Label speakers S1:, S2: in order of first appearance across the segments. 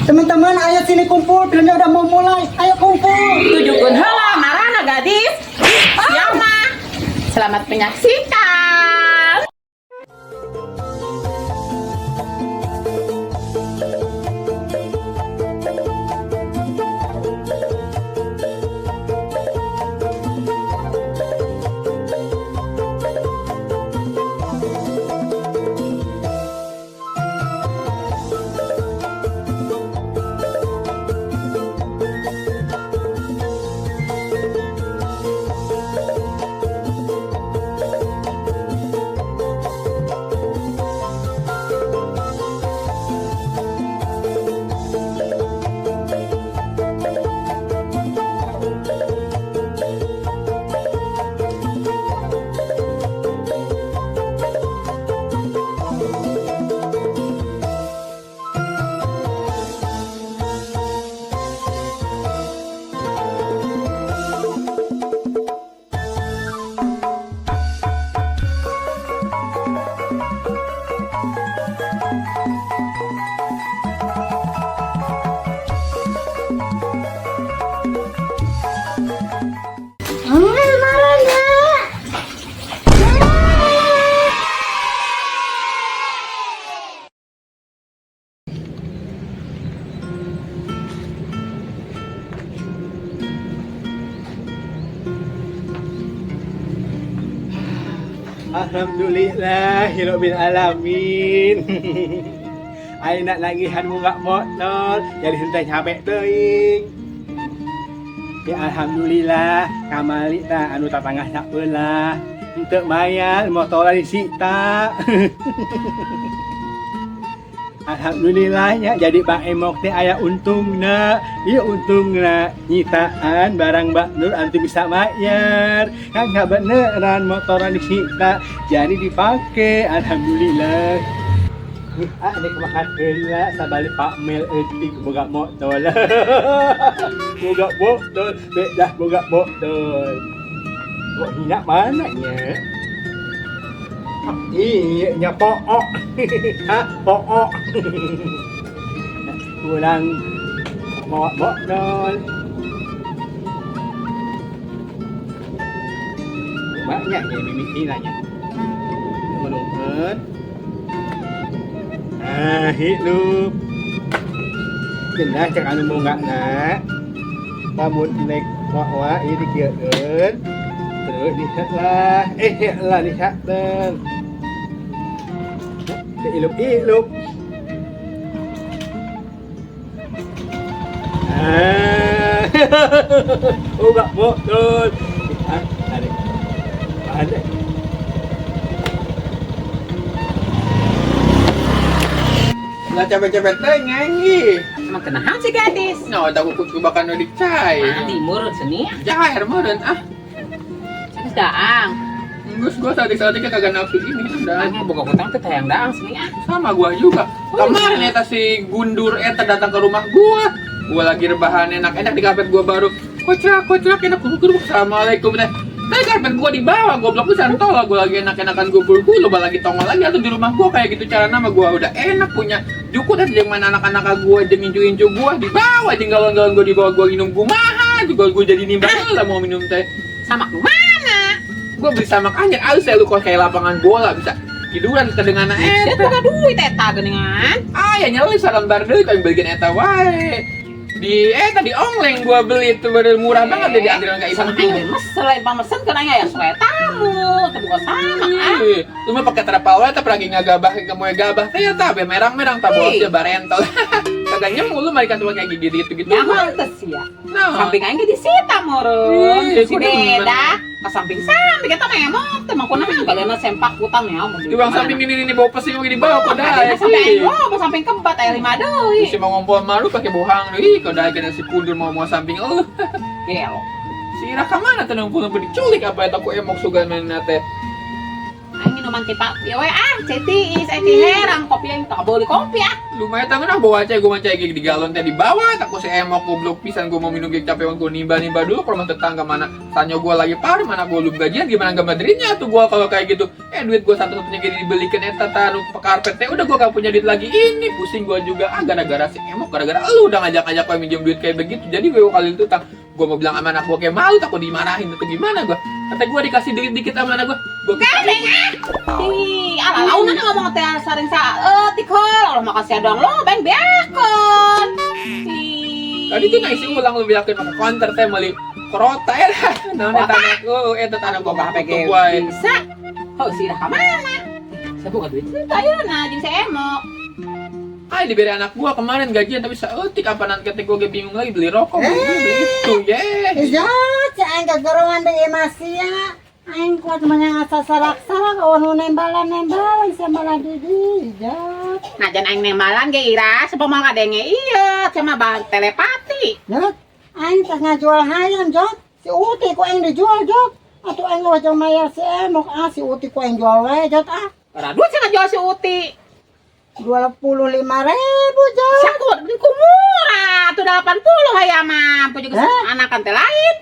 S1: Teman-teman, ayo sini kumpul, filmnya udah mau mulai. Ayo kumpul.
S2: Tunjukkeun heula marana, gadis. Siapa? Selamat menyaksikan.
S1: Marana.
S3: Alhamdulillahirabbil alamin. Aing nak nagihan bunga motor jadi henteu capek teuing. Ya alhamdulillah kamari tah anu tatangah sabelah henteu mayar motor disita. Alhamdulillah nya, jadi Bang Emok teh aya untungna. Ieu untungna nyitaan barang Mbak Nur anu bisa bayar. Kan nggak beneran motoran disita jadi dipake. Alhamdulillah. Ah, ini kemakan heula sabali Pak Mel eutik boga motor. Boga motor, bedah boga motor. Kok hina mana nya? Iya, nya pook. Ha, pook. Pulang bawa motor. Banyak ya mimiti nanya. Menungkeun. Ah, hidup. Cenah cek anu munggahna. Lamun nek wa ieu dikieukeun. Terus diset lah. Eh, lah diset. Ilup-ilup. Ah. Oh, enggak motor. Ah, tarik. Ada.
S4: Lah capek-capek teh nyanyi.
S2: Emang kenahan si gadis?
S4: Nah, udah aku kubakan udah dicai.
S2: Ah, timur seni.
S4: Jair meureun ah.
S2: Sanes daang.
S4: Geus gua sadik-sadik kagak nafsu ini udah.
S2: Aing boga hutang teh hayang daang seni ah.
S4: Sama gua juga. Kemarin eta si Gundur eta datang ke rumah gua. Gua lagi rebahan enak-enak di karpet gua baru. Kocak kocak enak gua. Assalamualaikum teh. Tapi karpet gua dibawa, goblok gua santol lah. Gua lagi enak-enakan gua bulu loba lagi tongol lagi atau di rumah gua kayak gitu cara nama gua udah enak punya jukut teh jeung mana anak-anak gua jeung incu-incu gua dibawa jeung galon-galon gua dibawa gua minum kumaha juga gua jadi nimbang lah mau minum teh.
S2: Sama mana?
S4: Gua beli sama anyar alus ya lu kok kayak lapangan bola bisa tiduran kedengaran
S2: Saya
S4: eta.
S2: boga duit eta geuningan.
S4: Ah ya nyelip saran bar deui tapi beliin eta wae. Di eta di ongleng gua beli itu bener murah banget deh di antrian ka
S2: Sama
S4: imah
S2: aing ge mesel lain pamesen kana aya suwe tamu, teu boga sama ah.
S4: Ih, lu mah pakai terapal wae teh lagi ngagabah ke moe gabah teh ya tah be merang-merang tah bosnya barentol. Kagak nyemu lu mari kan cuma kayak gigi gitu-gitu.
S2: Nyaman teh sia.
S4: Nah,
S2: Samping aing ge disita meureun.
S4: Ih,
S2: Si
S4: kudu
S2: beda. Ka samping-samping eta mah emot teh mah kunaon kalian sempak hutang ya mun
S4: di bang samping ini ini bawa pesing di bawah kok dah.
S2: Sampai aing oh, samping kebat aya lima deui.
S4: Si mau ngompol malu pakai bohang deui, kok dah kena si kundur mau mau samping lu.
S2: Gelo.
S4: Si Ira ka mana teh ngumpul diculik apa eta ku emok sugan manehna teh.
S2: Aing minuman teh Pak. Ya we ah, cai tiis, ai ti herang kopi aing tak boleh kopi ah.
S4: Lumayan tangan ah bawa cai gua mah cai di galon teh dibawa tak ku si emok goblok pisan gua mau minum ge capek gua nimba-nimba dulu ke rumah tetangga mana sanyo gua lagi pari mana gua belum gajian gimana gak madrinya tuh gua kalau kayak gitu. Duit gua satu-satunya gini dibelikan eta tanu karpet teh udah gua gak punya duit lagi ini pusing gua juga ah gara-gara si emok gara-gara lu udah ngajak-ngajak gua minjem duit kayak begitu jadi gua kali itu tak gua mau bilang sama anak gua kayak malu takut dimarahin atau gimana gua kata gua dikasih duit dikit sama anak gua gua
S2: Gandeng ah. Ih, ala launa ngomong teh saring saeutik heul. Allah makasih doang lo beng beakeun.
S4: Tadi tuh naik ulang lu biakeun pakai konter teh meuli kerota ya. Naon eta anak gua eta tanah gua
S2: PG
S4: gua
S2: bisa. Heuh sirah ka mana? Saya buka duit henteu ayeuna jeung si emok.
S4: Ah diberi anak gua kemarin gajian tapi saeutik apa nanti kata gua ge bingung lagi beli rokok beli itu ye.
S1: Ijot, si aing gageroan deui masia. Aing kuat menang asa sarak-sarak awan nu nembalan-nembalan sama di ijot.
S2: Nah jan aing nembalan ge ira supaya kadenge ieu sama bang telepati.
S1: Jot, aing teh ngajual hayam jot. Si Uti ku aing dijual jot. Atuh aing wajah mayar si emok ah si Uti ku aing jual wae jot ah.
S2: Ora duit cenah jual si Uti.
S1: 25.000 jot.
S2: Saku ku murah tuh 80 hayam mah punya anakan teh lain.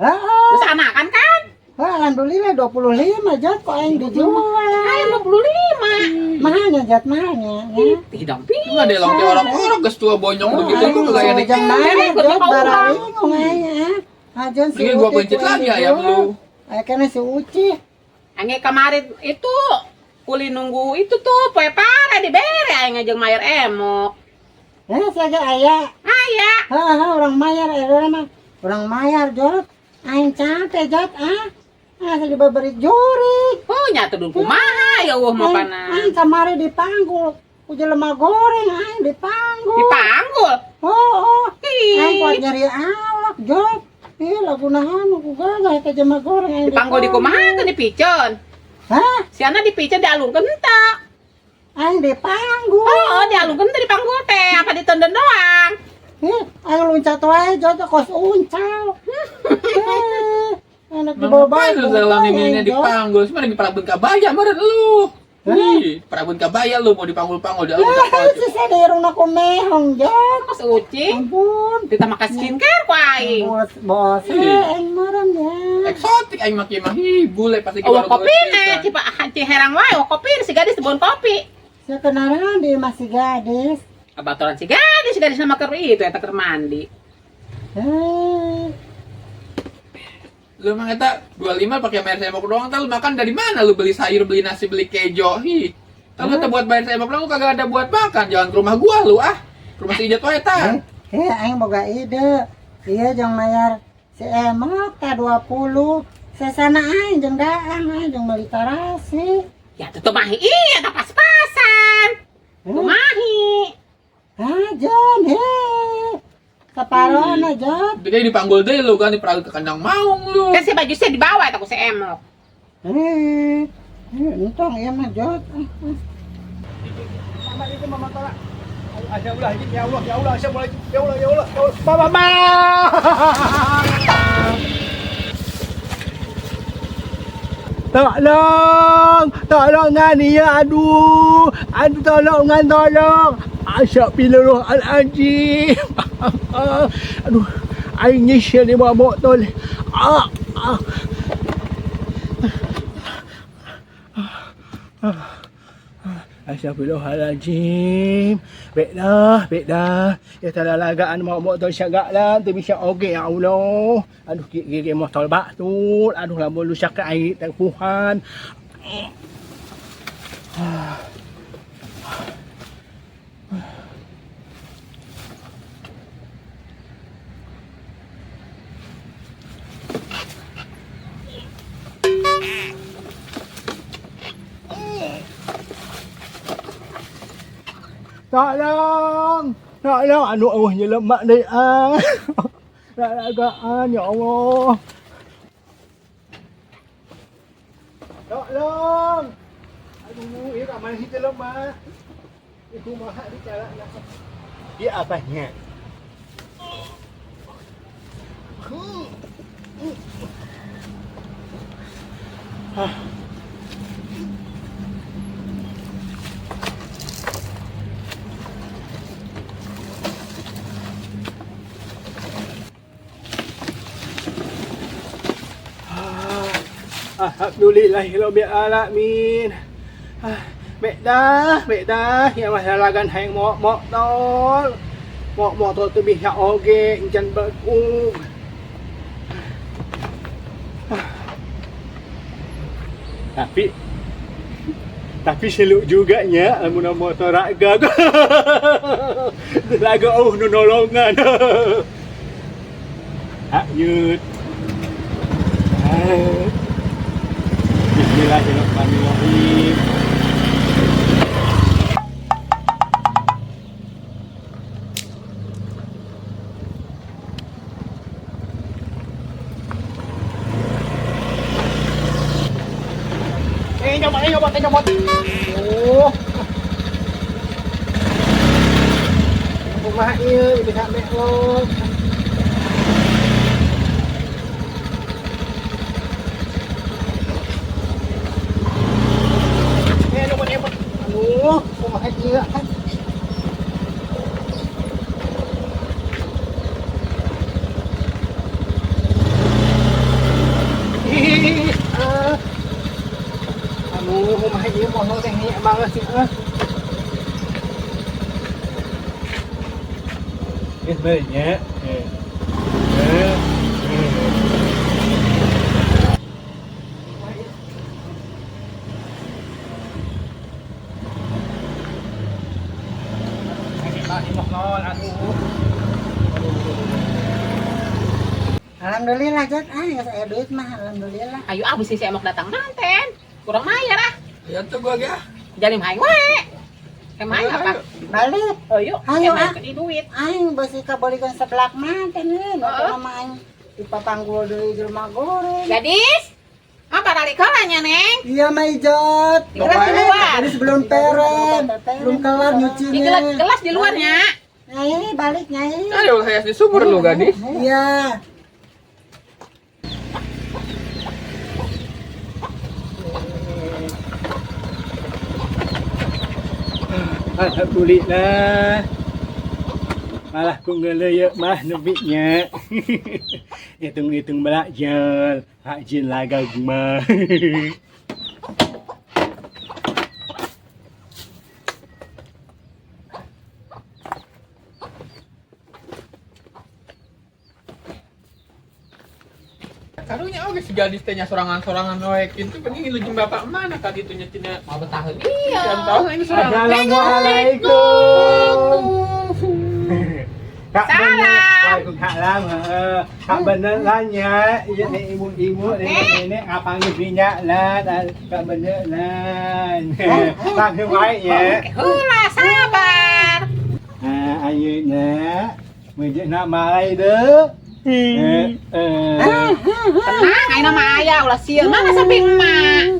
S1: Heeh.
S2: Terus anakan kan?
S1: Wah, alhamdulillah 25 jot kok aing dijual.
S2: Ayam 25.
S1: Mahalnya jot mahalnya ya.
S2: Tidak bisa.
S4: Lu ada long orang-orang geus tua bonyong begitu kok kagak ada
S1: Jang mana jot baralingung aing ah. Ajan si
S4: Ini gua pencet lagi ayam lu.
S1: Aya kana si Uci.
S2: Ange kemarin itu kuli nunggu itu tuh poe pare dibere aing jeung mayar emok.
S1: Saja aya.
S2: Aya.
S1: Heeh, orang mayar eta mah. Orang mayar jot. Aing capek jot ah. Ah, saya diberi jurik.
S2: Oh, nya tuh kumaha ya eueuh mah pana.
S1: Aing kamari dipanggul. Ku jelema goreng aing dipanggul.
S2: Dipanggul?
S1: Oh, oh. Aing kuat nyari awak jot. Ih, lagu nahan ku gagah eta jelema goreng aing.
S2: Dipanggul di kumaha teh dipiceun?
S1: Hah?
S2: Siana dipiceun dialungkeun henteu.
S1: Aing dipanggul.
S2: Oh, dialungkeun teh dipanggul teh, apa ditenden doang?
S1: Ih, aing loncat wae jot kos uncal. Anak dibawa
S4: baik lu dalam ini dipanggul, sebenarnya di Prabun Kabaya meureun lu. Ih, Prabun Kabaya lu mau dipanggul-panggul di alun
S1: Sisa di irungna ku mehong jot.
S2: Kos ucing.
S1: Ampun.
S2: Kita makan skincare ku aing.
S1: Bos, aing meureun ya.
S4: Eksotik aing mah kieu mah hi bule pasti
S2: Oh, kopi na, cipa herang wae, oh kopi si gadis bon kopi.
S1: Sia kenalan di masih gadis.
S2: Abatoran si gadis nama keur itu eta keur mandi.
S4: Lu emang eta 25 pakai bayar semok doang, lu makan dari mana? Lu beli sayur, beli nasi, beli kejo, hi. Kalau lu buat bayar semok doang, lu kagak ada buat makan. Jangan ke rumah gua lu ah. Ke rumah si Ijat wae ta.
S1: Aing boga ide. Iya jeung mayar si emok ta 20. Sesana aing jeung daang aing jeung meuli tarasi.
S2: Ya tuh mahi iya ta pas-pasan. Tumahi.
S1: Ah, jan he. Kaparona jot.
S4: Dia dipanggul deh lu kan diperagil ke kandang maung lu.
S2: Kan si baju saya dibawa eta ku si emok.
S1: Entong ieu mah jot.
S3: Mama itu mama tolak. Ya Allah, ya Allah, ya Allah, ya Allah, ya Allah, ya Allah, ya Allah. Mama. Tolong, tolongan ya, aduh, aduh tolongan, tolong. Astagfirullahaladzim. Aduh, aing nyesel ni bawa botol. Ah, ah. Astagfirullahaladzim. Baiklah, baiklah. Ya tak ada lagaan bawa botol syagak lah. Tu bisa okey ya Allah. Aduh, gigi motor bak tu. Aduh, lama lu syakat air terpuhan. Tolong, tolong, aduh Allah lemak ni ah. Lagaan ya Allah. Tolong. Aduh, ini kat mana kita lemak? Ibu mahak di cara nak. Dia apanya? Ah. Alhamdulillahirabbil alamin. Beda, beda ya mah lalagan hayang motor. Motor teu bisa oge encan baguk. Tapi seluk juga nya lamun motor raga. Laga oh nu nolongan. Hanyut. Bismillahirrahmanirrahim. Nyobot. Oh. Kumaha ieu bisa melok. Nyobot. Aduh, kumaha ieu? Aduh, kumaha ieu motor teh hanya banget sih ah. Geus banyak.
S1: Alhamdulillah Jod, ah geus aya duit mah alhamdulillah.
S2: Ayo ah bisi si Emok datang nanten. Kurang mayar ah.
S4: Ya tuh gua ge ah.
S2: Jadi main we. Emang apa?
S1: Balik.
S2: Ayo,
S1: Ayo, ah.
S2: ke duit.
S1: Aing beusi kabolikeun seblak mah teh nih,
S2: Heeh.
S1: mah aing dipapanggul deui jelema goreng.
S2: Gadis, apa balik heula nya, Neng?
S1: Iya mah Ijot.
S2: Di kelas di luar.
S1: Tadi sebelum peren, belum kelar
S2: Di
S1: nyucinya.
S2: kelas di luarnya.
S1: Nyai balik nyai.
S4: Ayo saya di sumur lu gadis.
S1: Iya.
S3: Alhamdulillah. Malah ku ngeuleuyeuk mah nebinya. Hitung-hitung belajar, rajin lagag mah.
S4: Karunya oge si gadis teh nya sorangan-sorangan we kitu penting lu jeung bapak mana ka ditu nya tina.
S2: Mau betah iya.
S4: Tahu ini sorangan.
S3: Assalamualaikum. Kak
S2: Salam.
S3: bener, waalaikumsalam. Heeh. Kak bener lah nya, ieu nih ibu-ibu nenek-nenek ngapanggil minyak lah, kak bener lah. Langsung baik ya.
S2: Heula sabar.
S3: Nah, ayeuna meujeuhna malai deui.
S2: Tenang, ayeuna mah aya ulah sieun. Mana sampai emak?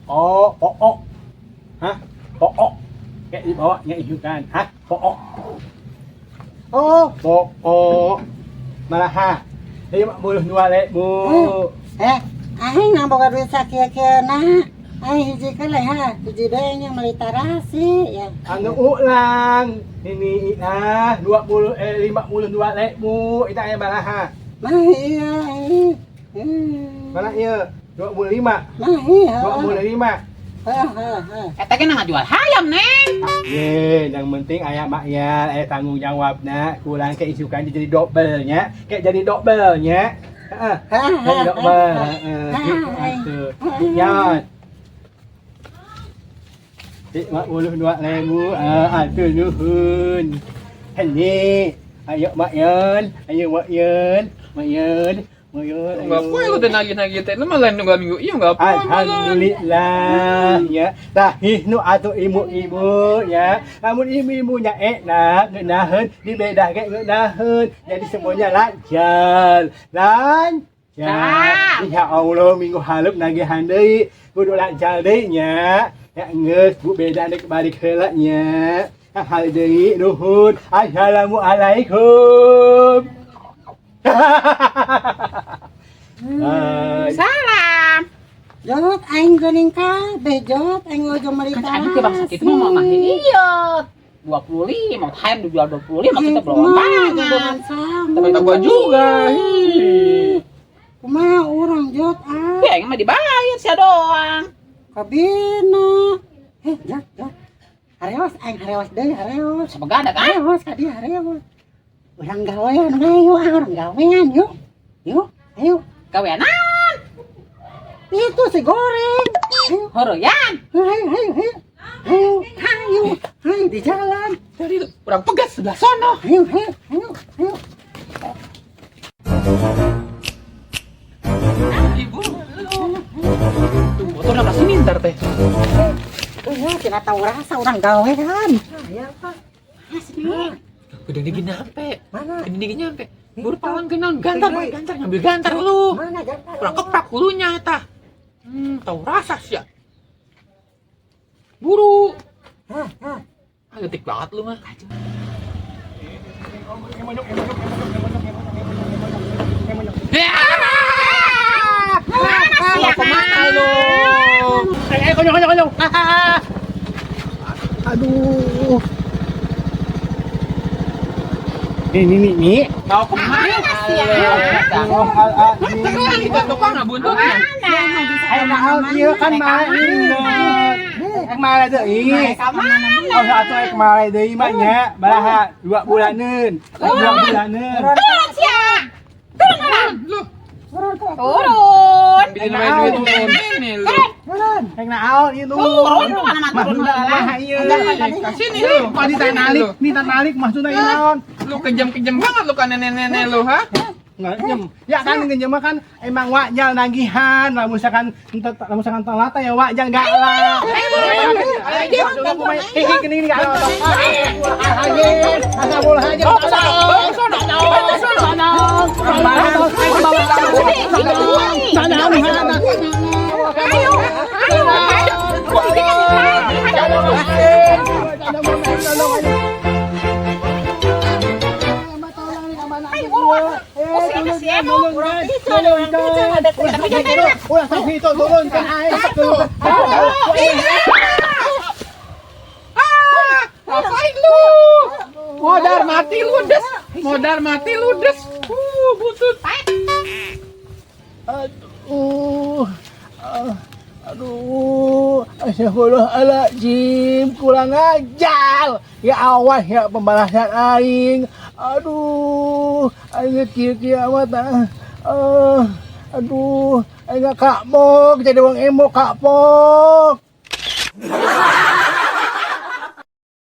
S3: Oh, oh, oh. Hah? Oh, oh. Kayak dibawa nya isukan. Hah? Oh, oh. Oh, oh, oh. Malah ha. 52 ribu.
S1: Aing nang boga duit sakieu-kieuna. Aing hiji keun ha, hiji deui nya meuli tarasi ya.
S3: Anu ulang. Ini ah 20 52 ribu. Itu aya baraha.
S1: Mah iya aing.
S3: Mana ieu? 25.
S1: Mah iya.
S3: 25.
S1: Heh heh heh.
S2: Eta ge ngajual hayam, Neng.
S3: Ye, yang penting ayah mak ya, tanggung jawabna, kurang ke isukan jadi dobelnya, kayak jadi dobelnya. Heeh. Jadi dobel, heeh, gitu atuh. Ya. 52 ribu, atuh nuhun. Heni, ayo mak Yon, ayo mak Yon, mak Yon, mak Yon.
S4: Enggak poe lu teh nagih-nagih teh. Lu mah lain nunggu minggu ieu enggak poe.
S3: Alhamdulillah ya. Tahih nu atuh ibu-ibu ya. Namun ibu-ibunya enak ngeunaheun dibedah ge ngeunaheun. Jadi semuanya lancar. Lancar. Ya Allah minggu hareup nagihan deui. Kudu lancar deui nya. Ya geus bu beda deuk balik heula nya. Hal deui nuhun. Assalamualaikum. Hai.
S2: Salam.
S1: Jod aing geuning kabeh jod aing lojong meuli
S2: Kan
S1: tarasi.
S2: aduh ke bangsa kitu mah mah iya. 25, hayam dijual 25 kita belum banyak.
S1: Sama.
S4: Kata gua juga. Hi.
S1: Kumaha urang jod ah.
S2: Ya, aing mah dibayar. Lain sia doang.
S1: Kabina. Eh, jak, jak. Harewas aing harewas deui harewas.
S2: Semoga ada kan?
S1: Harewas ka dieu harewas. Urang gawean ayo, ah, urang gawean yuk. Yuk, ayo.
S2: Gaweanan.
S1: Itu si goreng. Ayo,
S2: Horoyan.
S1: ayo, ayo, ayo. Ayo, ayo, ayo di jalan.
S4: Dari lu, urang pegat sebelah sono.
S1: Ayo, ayo, ayo, ayo.
S4: Ibu, lu. Tuh, motor nabrak sini ntar teh.
S1: Ya, tidak tahu rasa orang gawean. Ya, Pak. Asli.
S4: Udah dingin nyampe.
S1: Mana?
S4: Udah dingin nyampe. Buru palang kenal gantar, pakai gantar ngambil gantar lu.
S1: Mana gantar?
S4: Kurang keprak hulunya eta. Tahu rasa sih ya. Buru.
S1: Hah, hah.
S4: Ah, detik banget lu mah. Ya! Mau kemana lu?
S3: Eh, konyol, konyol, konyol. Ah. Aduh. Ini, ini, ini.
S4: Mau kemana
S2: sih ya?
S4: Terus kita tukang ngabuntutnya.
S3: Ayo mahal ieu kan mahal ini. Ek mahal deui.
S2: Ka mana?
S3: Oh, satu ek mahal deui mah nya. Baraha 2 bulaneun. 2 bulaneun.
S2: Turun sia. Turun orang.
S4: Lu,
S1: Turun, turun.
S2: Turun.
S4: ambilin wae duit ini lu.
S1: Turun.
S3: Ek naon ieu nu.
S2: Turun bukan mah turun
S3: Maksudna
S2: heula.
S3: kumaha ieu?
S4: Sini lu.
S3: Kok ditanalik, ditanalik maksudna ieu naon?
S4: Lu kejam-kejam banget lu kan nenek-nenek lu, ha?
S3: Ngenyem. Ya kan ngenyem mah kan emang wajar nagihan, lamun misalkan lamun misalkan telat ya wajar enggak lah. Eh, gini gini enggak lah.
S4: Oh, ke sono. Oh, ke sono. Ke sono.
S2: Ayo, ayo, ayo. Ayo, buruan. Pusing ke si Emo.
S3: Ulah sampai itu turun kan aing.
S4: Ah, ngapain lu? Modar mati lu, Des. Modar mati lu, Des. Butut.
S3: Aduh. Aduh, astagfirullahaladzim, kurang ajar. Ya awas ya pembalasan aing. Aduh, aing kieu-kieu amat ah. Aduh, aing kapok jadi wong emo kapok.